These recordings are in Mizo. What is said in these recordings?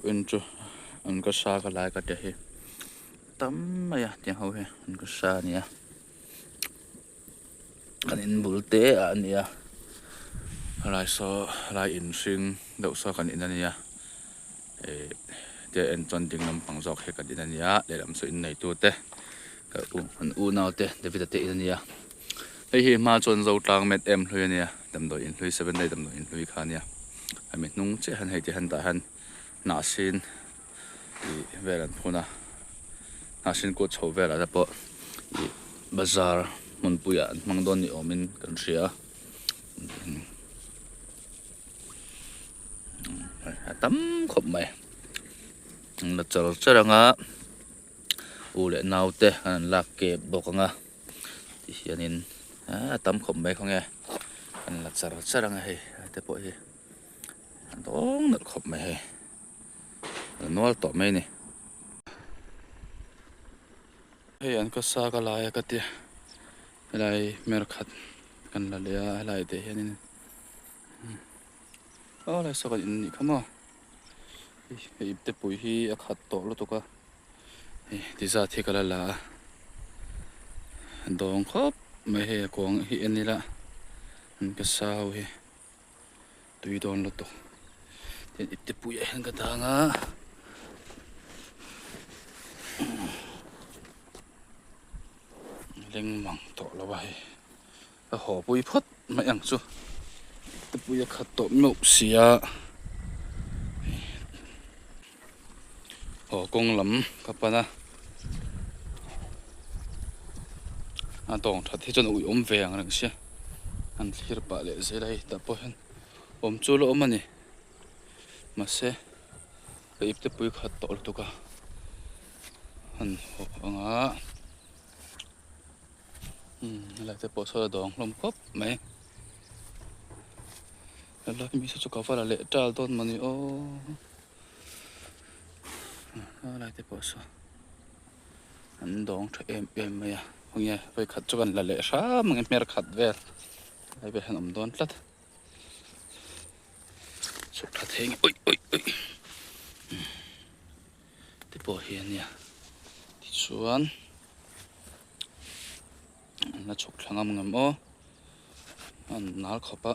In chu an ka sa ka lai ka tia hi tam mai a tiang ho hi an ka sa a nia kan in bul te ah a nia helai saw helai in hring deuh saw kan in a nia ih te en chuan ding lampang zawk hi kan in a nia lehlam chu in neitu te ka u an unau te David-a te in a nia hei hi hma chuan Zotlang met em hlui a nia damdawi in hlui seven day damdawi in hlui kha a nia hemi hnung chiah hian hei ti hian tah hian hnah sin ih vel an phun a hnah sin kut chho velah te pawh ih bazar hmunpui ah an hmang dawn ni awm in kan hria a tam khawp mai an la char char ang a u leh nau te an lak kep bawk ang a tihianin a tam khawp mai khawnge an la char char ang a hei te pawh hi. A dawng nalh khawp mai hei a nual tawh mai a ni hei an ka sa ka lai a ka tia helai hmer khat kan la leh a helai te hianin aw lai saw kan in nih kha maw hei ipte pui hi a khat tawh lutuk a hei ti zat hi ka la la a a dawng khawp mai hei a kuang hi en ila an ka sa ho hi. Tui dawn lutuk tin ipte puiah hian ka dang a leng mang tawh lo a hei ka haw pui phawt mai ang chu ipte pui a khat tawh meuh si a haw kawng lam ka pan a a tawng that hi chuan a uiawm ve ang reng sia an thlir pah leh zel a hei tah pawh hian awm chu la awm a ni mahse ka ipte pui khat tawh lutuk a han haw ang a umm helai te pawh sawn a dawng hlawm khawp mai. Helai mi saw chu ka va la leh ṭal dawn mawni aw helai te pawh saw an dawng ṭha em em mai a khawnge vawikhat chu kan la leh hram ang e hmer khat vel helai vel hian a awm dawn tlat chhuk thla thei nge awih awih awih te pawh hi a nia tichuan an la chhuk thla ngam ngam aw. A nal khawp a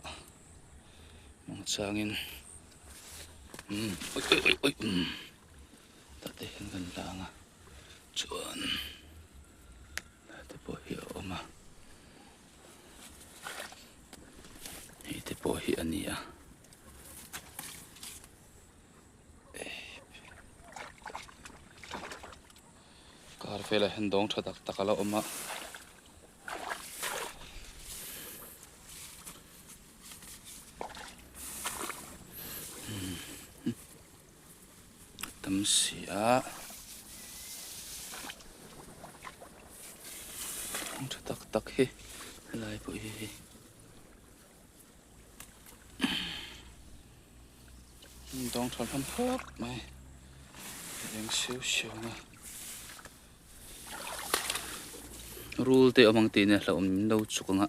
mawng changin umm ui ui ui ui umm tah te hian kan la ang a chuan helai te pawh hi a awm a hei te pawh hi a ni a kar velah hian dawng tha tak tak a la awm a. Tam si a tha tak tak hi helai pawh hi hei dawng tha hlawm khawp mai eng siau siau na. Rul te awm ang tih nia hlauh min lo chuk ang a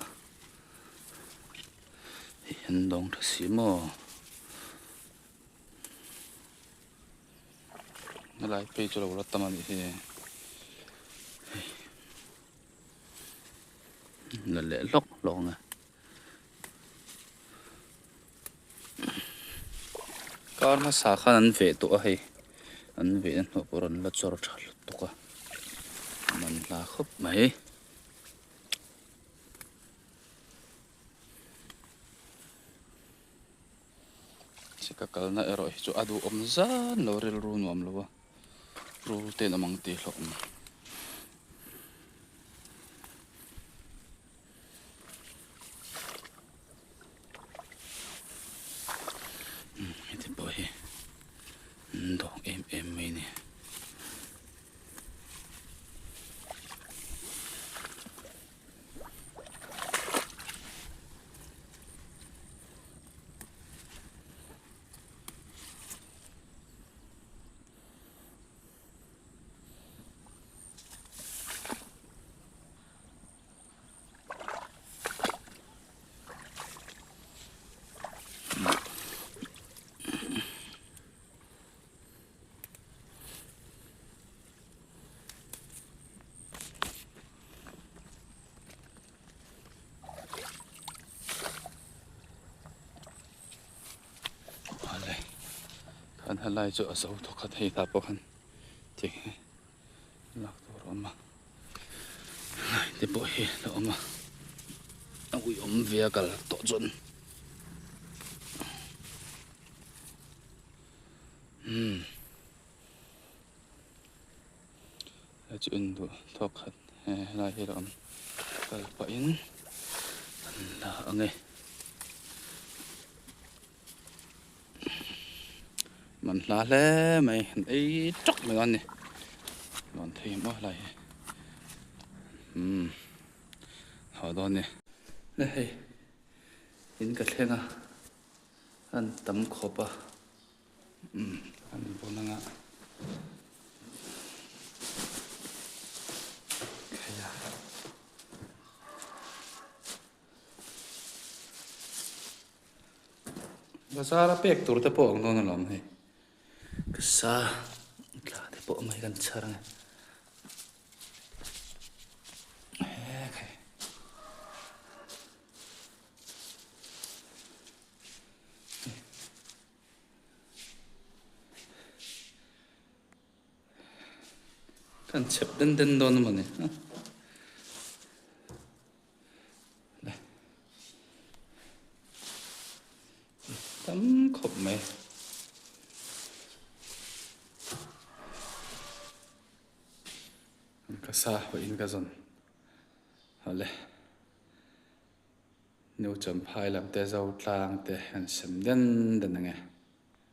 hei an dawng tha si maw helai phei chu lo la tam a nih hi hei la leh hlawk hlawk ang e. Kar hmasa khan an veh tawh a hei an vehna hnawh pawh rawn la chawr tha lutuk a man hla khawp mai. Ka kalna erawh hi chu a duhawm zan lo rilru nuam lo a rul te an awm ang tih hlauh awm. Heti pawh hi an dawng em em mai a ni. Kan helai chu a zo thawkhat hei tah pawh khan thing hi lak tur a awm a helai te pawh hi a awm a a uiawm ve a kal tawh chuan umm hei chu induh thawkhat helai hi a awm kal pahin an la ang e. Man hla hle mai an ei tawk mai dawn a ni lawn thei maw helai hi umm haw dawn a ni le hei in ka thleng a an tam khawp a umm an vawn ang a khaia. Bazar a pek tur te pawh ang dawn alawm hei ka sa tla te pawh mai kan chhar ang e he khai kan chep den den dawn a mawni. Tam khawp mai. Ka sa hawiin ka zawn awle New Champhai lam te Zotlang te an sem den den ang e.